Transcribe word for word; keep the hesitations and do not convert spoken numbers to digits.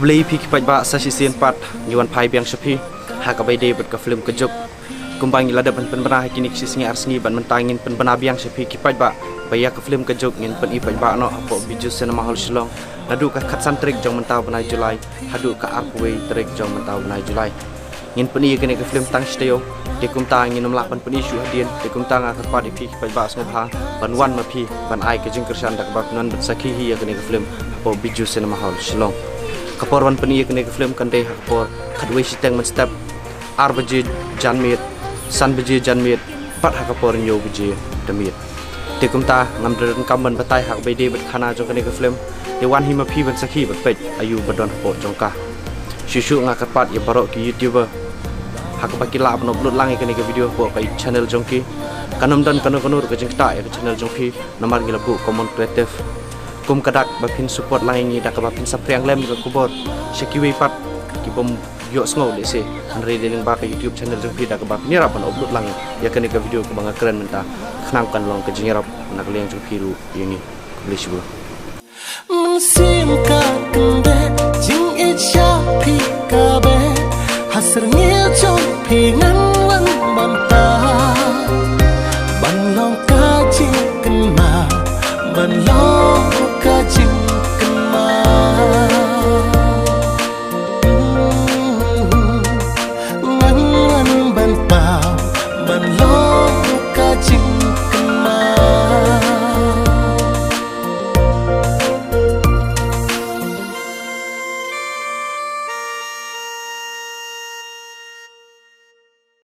Khublei phi ki paidbah, sa shisien pat ngi wan phai biang sha phi ha kaba ïadei bad ka film Ka Juk. Kumba ngi la dep ban pynbna ha kine ki shi sngi ar sngi, bad mynta ngin pynbna biang sha phi ki paidbah ba ïa ka film Ka Juk ngin pyni paidbah noh hapoh Bijou Cinema Hall Shillong naduh ka khatsan tarik jong mynta u bnai July haduh ka arphew wei tarik jong mynta u bnai July. Ngin pyni ïa kane ka film tang shi taïew. Te kumta ngin ym lah ban pyni shuh hadien. Te kumta nga kyrpad ïa phi ki paidbah sngewbha ban wan ma phi ban ai ka jingkyrshan da kaba phin wan ban sakhi hi ïa kane ka film hapoh Bijou Cinema Hall Shillong. Ka por ban pyni ïa kane ka film kan dei ha ka por khatwei shiteng mynstep, ar baje janmiet, san baje janmiet, bad ha ka por hynñiew baje da miet. Te kumta ngam da donkam ban batai ha kaba ïadei bad khana jong kane ka film. Te wan hi ma phi ban sakhi bad peit aïu ba don hapoh jong ka. Shuh shuh nga kyrpad ïa baroh ki YouTuber ha kaba ki lah ban upload lang ïa kane ka video hapoh ka channel jong ki. Kan ym don kano kano ruh ka jingktah ïa ka channel jong phi namar ngi la buh common creative. Kum ka dak ba phin support lang ïa ngi da kaba phin saphriang lem ïa ka khubor sha kiwei pat ki bym ïohsngew lehse. Hynrei dei lyngba ka YouTube channel jong phi da kaba phin ïarap ban upload lang ïa kane ka video kaba nga kren mynta, khnang kan long ka jingïarap na ka liang jong phi ruh ïa ngi. Khublei shibun. Mynsiem ka kyndeh, jingïeit sha phi ka beh. Ha syrngiew jong phi ngan wan ban